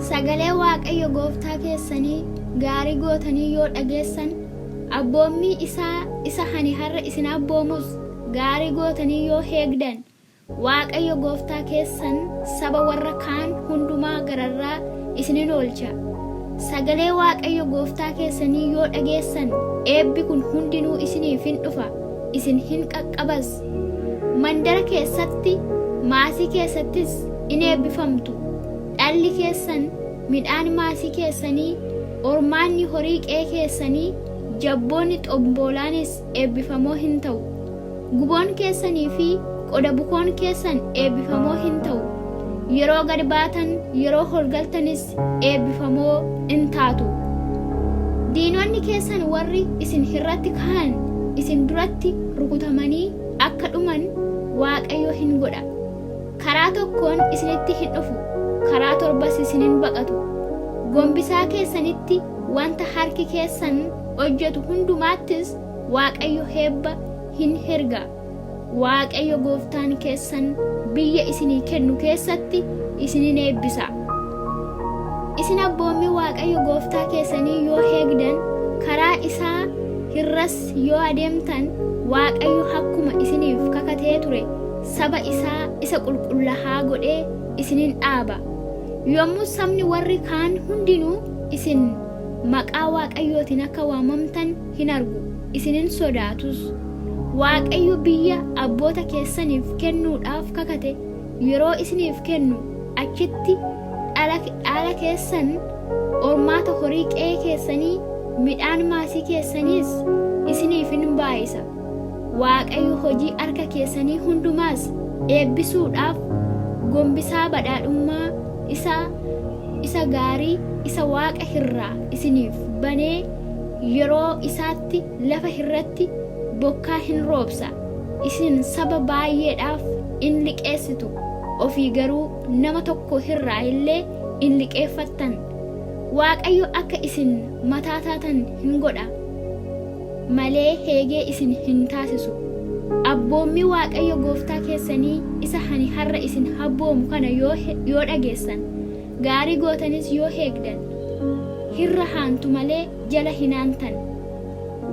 Sagalee Waaqayyo gooftaa keessanii gaarii gootanii yoo dhageessan, abboommii isaa isa ani har'a isin abboomus gaarii gootanii yoo eegdan, Waaqayyo gooftaa keessan saba warra kaan hundumaa gararraa isin in oolcha. Sagalee Waaqayyo gooftaa keessanii yoo dhageessan, eebbi kun hundinuu isiniif in dhufa, isin hin qaqqabas. Mandara keessatti, maasii keessattis in eebbifamtu. Dhalli keessan, midhaan maasii keessanii, ormaanni horii qe'ee keessanii, jabboonni xomboolaanis eebbifamoo hin ta'u. Guboon keessanii fi qoda bukoon keessan eebbifamoo hin ta'u. Yeroo gad baatan, yeroo ol galtanis eebbifamoo in taatu. Diinonni keessan warri isin irratti ka'an isin duratti rukutamanii akka dhuman Waaqayyo hin godha. Karaa tokkoon isinitti hin dhufu, karaa torbas isin hin baqatu. Gombisaa keessanitti wanta harki keessan hojjetu hundumaattis Waaqayyo eebba hin erga. Waaqayyo gooftaan keessan biyya isinii kennu keessatti isin in eebbisa. Isin abboommii Waaqayyo gooftaa keessanii yoo eegdan, karaa isaa irras yoo adeemtan, Waaqayyo akkuma isiniif kakatee ture saba isaa isa qulqullaa'aa godhee isin in dhaaba. Yommus sabni warri kaan hundinuu isin maqaa Waaqayyootiin akka waamamtan hin argu, isin hin sodaatus. Waaqayyo biyya abboota keessaniif kennuudhaaf kakate yeroo isiniif kennu, achitti dhaala keessan, ormaata horii qe'ee keessanii, midhaan maasii keessaniis isiniif in baay'isa. Waaqayyo hojii harka keessanii hundumaas eebbisuudhaaf gombisaa badhaadhummaa isaa isa gaarii isa waaqa irraa isiniif banee yeroo isaatti lafa irratti bokkaa in roobsa. Isin saba baay'eedhaaf in liqeessitu, ofii garuu nama tokko irraa illee hin liqeeffattan. Waaqayyo akka isin mataa taatan hin godha malee eegee isin hin taasisu. Abboommii Waaqayyo gooftaa keessanii isa ani har'a isin abboomu kana yoo dhageessan, gaarii gootanis yoo eegdan, irra haantu malee jala hin aantan.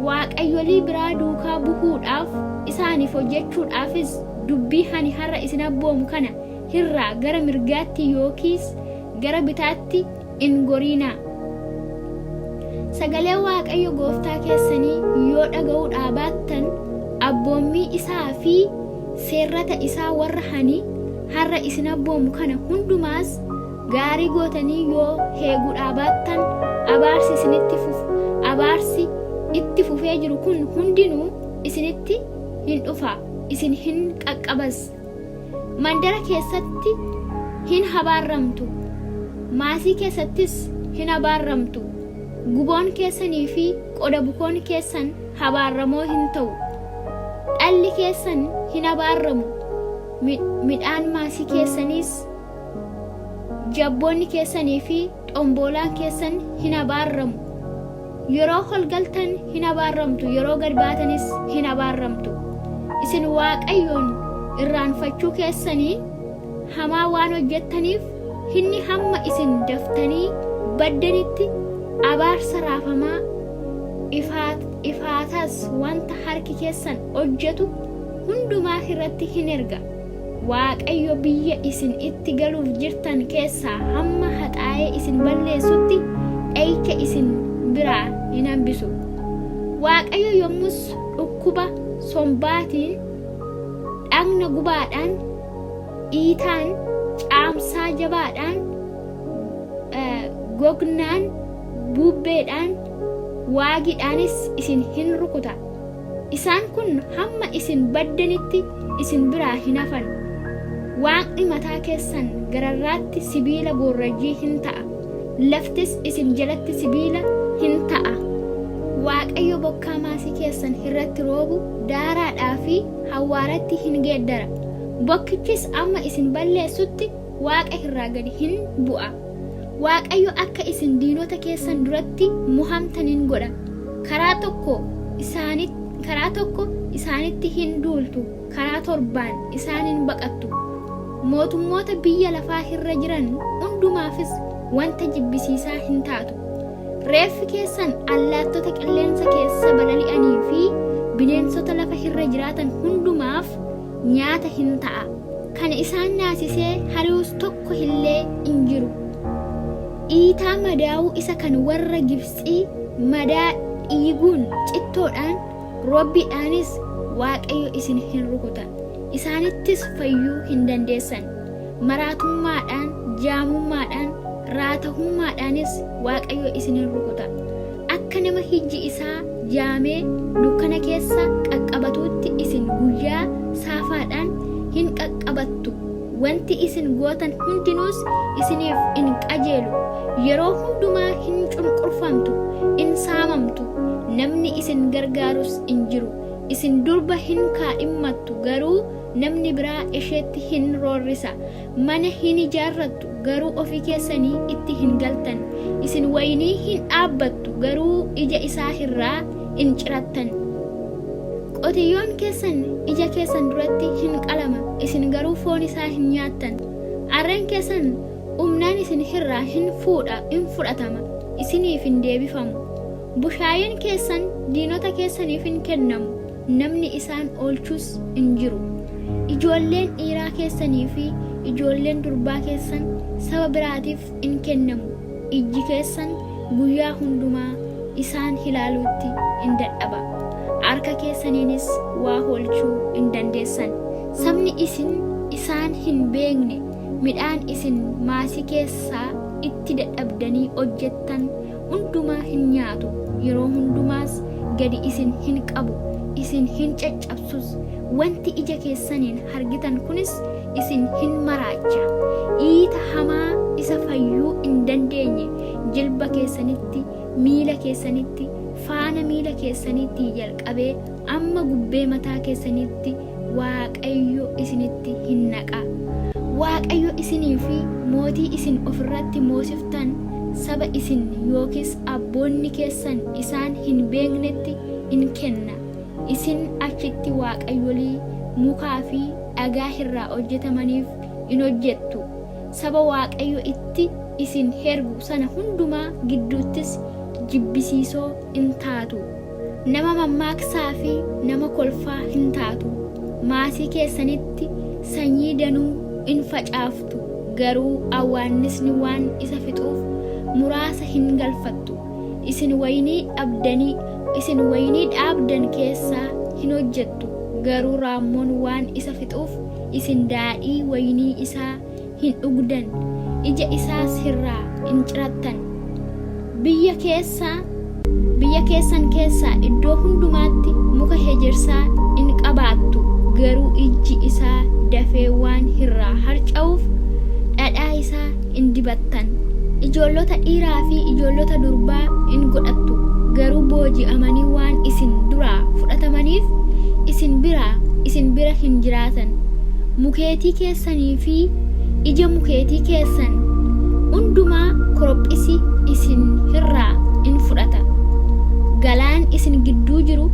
Waaqayyolii biraa duukaa bu'uudhaaf, isaaniif hojjechuudhaafis dubbii ani har'a isin abboomu kana irraa gara mirgaatti yookiis gara bitaatti hin gorinaa. Sagalee Waaqayyo gooftaa keessanii yoo dhaga'uudhaa baattan, abboommii isaa fi seerrata isaa warra ani har'a isin abboomu kana hundumaas gaarii gootanii yoo eeguudhaa baattan, abaarsi isinitti abaarsi itti fufee jiru kun hundinuu isinitti hin dhufa, isin hin qaqqabas. Mandara keessatti hin abaarramtu, maasii keessattis hin abaarramtu. Guboon keessanii fi qoda bukoon keessan abaarramoo hin ta'u. Dhalli keessan hin abaarramu, midhaan maasii keessaniis, jabboonni keessanii fi xomboolaan keessan hin abaarramu. Yeroo ol galtan hin abaarramtu, yeroo gad baatanis hin abaarramtu. Isin Waaqayyoon irraanfachuu keessaniin hamaa waan hojjettaniif, inni hamma isin daftanii baddanitti abaarsa raafamaa, ifaataas wanta harki keessan hojjetu hundumaa irratti hin erga. Waaqayyo biyya isin itti galuuf jirtan keessaa hamma haxaa'ee isin balleessutti dha'icha isin biraa hin hambisu. Waaqayyo yommus dhukkuba sombaatiin, dhagna gubaadhaan, dhiitaan, caamsaa jabaadhaan, gognaan, bubbeedhaan, waagiidhaanis isin hin rukuta. Isaan kun hamma isin baddanitti isin biraa hin hafan. Waaqni mataa keessan gararraatti sibiila boorrajjii hin ta'a, laftis isin jalatti sibiila hin ta'a. Waaqayyo bokkaa maasii keessan irratti roobu daaraadhaa fi hawwaaratti hin geeddara, bokkichis amma isin balleessutti waaqa irraa gad hin bu'a. Waaqayyo akka isin diinota keessan duratti mo'amtan in godha. Karaa tokko isaanitti hin duultu, karaa torbaan isaan in baqattu. Mootummoota biyya lafaa irra jiran hundumaa hundumaafis wanta jibbisiisaa hin taatu. Reeffi keessan allaattota qilleensa keessa balali'anii fi bineensota lafa irra jiraatan hundumaaf nyaata hin ta'a. Kan isaan naasisee hari'us tokko illee hin jiru. Iitaa madaa'uu isa kan warra Gibxii madaa dhiiguun cittoodhaan, roobbiidhaanis Waaqayyo isin hin rukuta. Isaanittis fayyuu hin dandeessan. Maraatummaadhaan, jaamummaadhaan, raatahummaadhaanis Waaqayyo isin hin rukuta. Akka nama hijji isaa jaamee dukkana keessa qaqqabatuutti isin guyyaa saafaadhaan hin qaqqabattu. Wanti isin gootan hundinuus isiniif in qajeelu. Yeroo hundumaa hin cunqurfamtu, in saamamtu, namni isin gargaarus hin jiru. Isin durba hin kaadhimmattu, garuu namni biraa isheetti hin roorrisa. Mana hin ijaarrattu, garuu ofii keessanii itti hin galtan. Isin wayinii hin dhaabbattu, garuu ija isaa irraa in cirattan. Qotiyyoon keessan ija keessan duratti hin qalama, isin garuu foon isaa hin nyaattan. Harreen keessan humnaan isin irraa hin fuudha in fudhatama, isiniif hin deebifamu. Bushaayeen keessan diinota keessaniif in kennamu, namni isaan oolchus hin jiru. Ijoolleen dhiiraa keessanii fi ijoolleen durbaa keessan saba biraatiif in kennamu, ijji keessan guyyaa hundumaa isaan ilaaluutti in dadhaba, harka keessaniinis waa oolchuu hin dandeessan. Sabni isin isaan hin beekne midhaan isin maasii keessaa itti dadhabdanii hojjettan hundumaa hin nyaatu, yeroo hundumaas gadi isin hin qabu, isin hin caccabsus, wanti ija keessaniin argitan kunis isin hin maraacha. Iita hamaa isa fayyuu hin dandeenye jilba keessanitti, miila keessanitti, faana miila keessaniitii jalqabee amma gubbee mataa keessaniitti Waaqayyo isinitti hin naqa. Waaqayyo isinii fi mootii isin of irratti moosiftan saba isin yookiis abboonni keessan isaan hin beeknetti in kenna, isin achitti waaqayyolii mukaa fi dhagaa irraa hojjetamaniif in hojjettu, saba Waaqayyo itti isin ergu sana hundumaa gidduuttis jibbisiisoo in taatu. Nama mammaaksaa fi nama kolfaa hin taatu. Maasii keessanitti sanyii danuu in facaaftu, garuu awwaannisni waan isa fixuuf muraasa hin galfattu. Isin wayinii dhabdanii isin wayinii dhaabdan keessaa hin hojjettu, garuu raammoon waan isa fixuuf isin daadhii wayinii isaa hin dhugdan, ija isaas irraa hin cirattan. Biyya keessaa biyya keessan keessaa iddoo hundumaatti muka ejersaa in qabaattu, garuu ijji isaa dafee waan irraa harca'uuf dhadhaa isaa in dibattan. Ijoollota dhiiraa fi ijoollota durbaa in godhattu, garuu booji'amanii waan isin duraa fudhatamaniif isin biraa isin bira hin jiraatan. Mukeetii keessanii fi ija mukeetii keessan hundumaa korophisi isin irraa in fudhata. Galaan isin gidduu jiru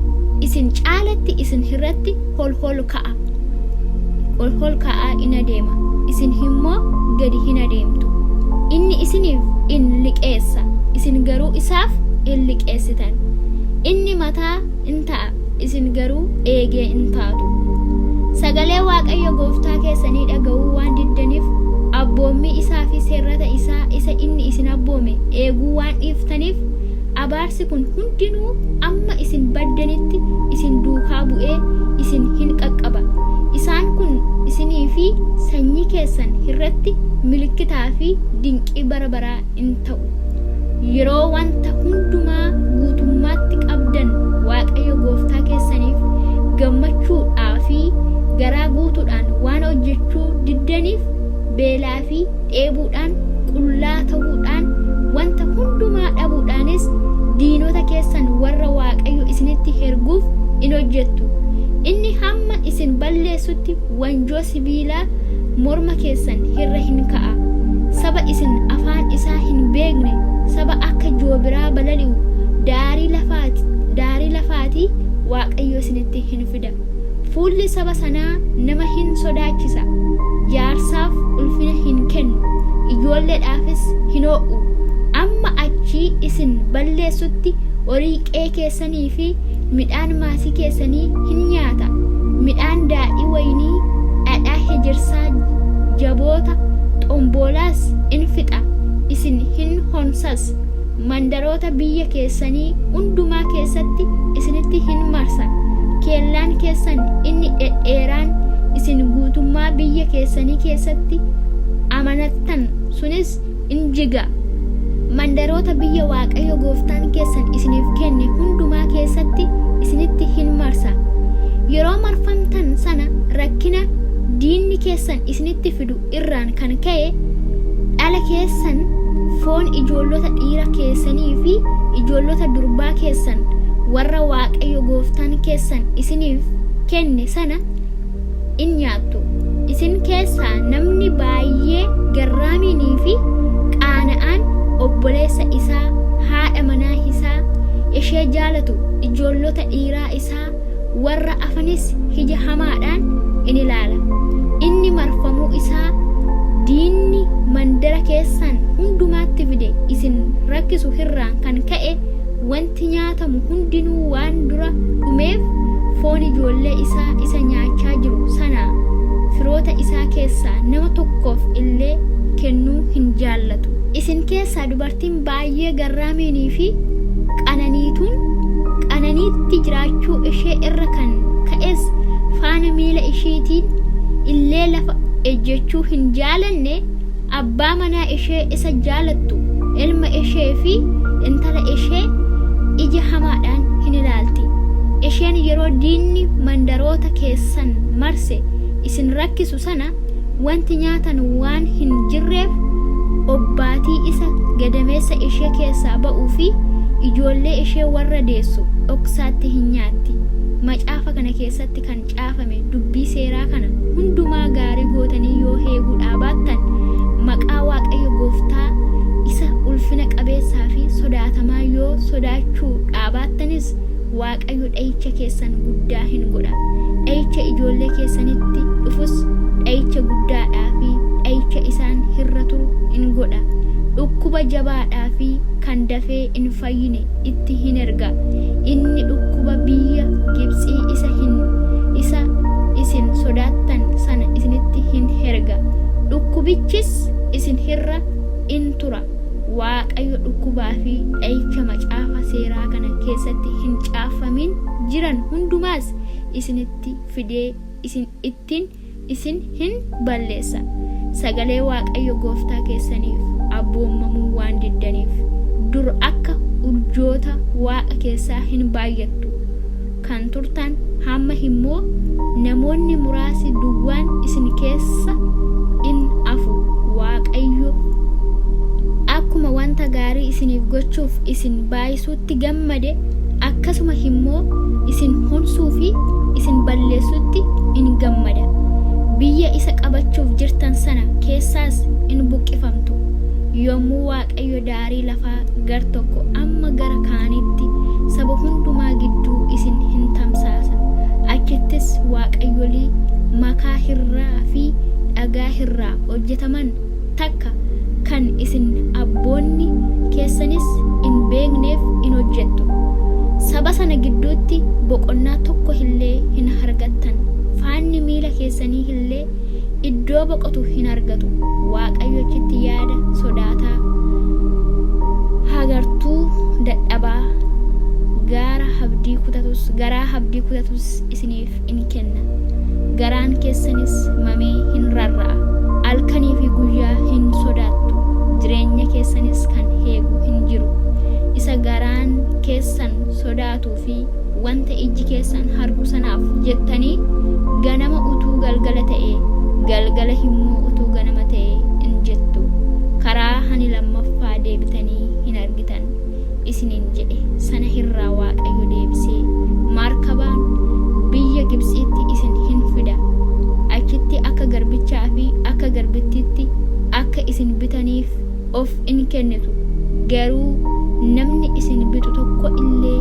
isin caalatti isin irratti ol ol ka'a. Ol ol ka'aa in adeema, isin immoo gadi hin adeemtu. Inni isiniif in liqeessa, isin garuu isaaf hin liqeessitan. Inni mataa in ta'a, isin garuu eegee in taatu. Sagalee Waaqayyo gooftaa keessanii dhaga'uu waan diddaniif, abboommii isaa fi seerrata isaa isa inni isin abboome eeguu waan dhiiftaniif, abaarsi kun hundinuu amma isin baddanitti isin duukaa bu'ee isin hin qaqqaba. Isaan kun isinii fi sanyii keessan irratti milikkitaa fi dinqii bara baraa in ta'u. Yeroo wanta hundumaa guutummaatti qabdan Waaqayyo gooftaa keessaniif gammachuudhaa fi garaa guutuudhaan waan hojjechuu diddaniif beelaa fi dheebuudhaan, qullaa ta'uudhaan, wanta hundumaa dhabuudhaanis diinota keessan warra Waaqayyo isinitti erguuf in hojjettu. Inni hamma isin balleessutti wanjoo sibiilaa morma keessan irra hin ka'a. Saba isin afaan isaa hin beekne, saba akka joobiraa balali'u daarii lafaatii Waaqayyo isinitti hin fida. Fuulli saba sanaa nama hin sodaachisa. Jaarsaaf ulfina hin kennu, ijoolleedhaafis hin oo'u. Amma achii isin balleessutti horii qe'ee keessanii fi midhaan maasii keessanii hin nyaata. Midhaan daadhii wayinii, dhadhaa ejersaa jaboota xomboolaas in fixa, isin hin honsas. Mandaroota biyya keessanii hundumaa keessatti isinitti hin marsa. Kellaan keessan inni dhedheeraan isin guutummaa biyya keessanii keessatti amanattan sunis in jiga. Mandaroota biyya Waaqayyo gooftaan keessan isiniif kenne hundumaa keessatti isinitti hin marsa. Yeroo marfamtan sana rakkina diinni keessan isinitti fidu irraan kan ka'e dhala keessan, foon ijoollota dhiira keessanii fi ijoollota durbaa keessan warra Waaqayyo gooftaan keessan isiniif kenne sana in nyaattu. Isin keessaa namni baay'ee garraamiinii fi qaana'aan obboleessa isaa, haadha manaa isaa ishee jaalatu, ijoollota dhiiraa isaa warra hafanis ija hamaadhaan in ilaala. Inni marfamuu isaa diinni mandara keessan hundumaatti fide isin rakkisu irraan kan ka'e wanti nyaatamu hundinuu waan dura dhumeef foon ijoollee isaa isa nyaachaa jiru sanaa firoota isaa keessaa nama tokkoof illee kennuu hin jaallatu. Isin keessaa dubartiin baay'ee garraamiinii fi qananiituun qananiitti jiraachuu ishee irra kan ka'es faana miila ishiitiin illee lafa ejjechuu hin jaalanne abbaa manaa ishee isa jaalattu, ilma ishee fi intala ishee ija hamaadhaan hin ilaalti. Isheen yeroo diinni mandaroota keessan marse isin rakkisu sana wanti nyaatan waan hin jirreef obbaatii isa gadameessa ishee keessaa ba'uu fi ijoollee ishee warra deessu dhoksaatti hin nyaatti. Macaafa kana keessatti kan caafame dubbii seeraa kana hundumaa gaarii gootanii yoo eeguu dhaabaattan, maqaa Waaqayyo gooftaa isa ulfina qabeessaa fi sodaatamaa yoo sodaachuu dhaabaattanis, Waaqayyo dha'icha keessan guddaa hin godha, dha'icha ijoollee keessanitti dhufus dha'icha guddaadhaa fi dha'icha isaan irra turu in godha. Dhukkuba jabaadhaa fi kan dafee in fayyine itti hin erga, inni dhukkuba biyya Gibxii isa hin isa isin sodaattan sana isinitti hin erga, dhukkubichis isin irra in tura. Waaqayyo dhukkubaa fi dha'icha macaafa seeraa kana keessatti hin caaffamin jiran hundumaas isinitti fidee isin ittiin isin hin balleessa. Sagalee Waaqayyo gooftaa keessaniif abboommamuu waan diddaniif, dur akka urjoota waaqa keessaa hin baay'attu kan turtan, hamma immoo namoonni muraasi duwwaan isin keessa in afu. Waaqayyo akkuma wanta gaarii isiniif gochuuf isin baay'isuutti gammade, akkasuma immoo isin honsuu fi isin balleessuutti in gammada. Biyya isa qabachuuf jirtan sana keessaas in buqqifamtu. Yommuu Waaqayyo daarii lafaa gar tokko amma gara kaaniitti saba hundumaa gidduu isin in tamsaasa, achittis waaqayyolii makaa irraa fi dhagaa irraa hojjetaman takka kan isin abboonni keessanis hin beekneef in hojjettu. Saba sana gidduutti boqonnaa tokko illee hin argattan, faanni miila keessanii illee iddoo boqotu hin argatu. Waaqayyo achitti yaada sodaataa, hagartuu dadhabaa, gaara abdii kutatus, garaa abdii kutatus isiniif in kenna. Garaan keessanis mamee hin rarra'a. Halkanii fi guyyaa hin sodaattu, jireenya keessanis kan eegu hin jiru. Isa garaan keessan sodaatuu fi wanta ijji keessan argu sanaaf jettanii ganama utuu galgala ta'ee, galgala immoo utuu ganama ta'ee in jettu. Karaa ani lammaffaa deebitanii hin argitan isiniin jedhe sana irraa Waaqayyo deebisee maarkabaan biyya Gibxiitti isin hin fida. Achitti akka garbichaa fi akka garbittiitti akka isin bitaniif of in kennitu, garuu namni isin bitu tokko illee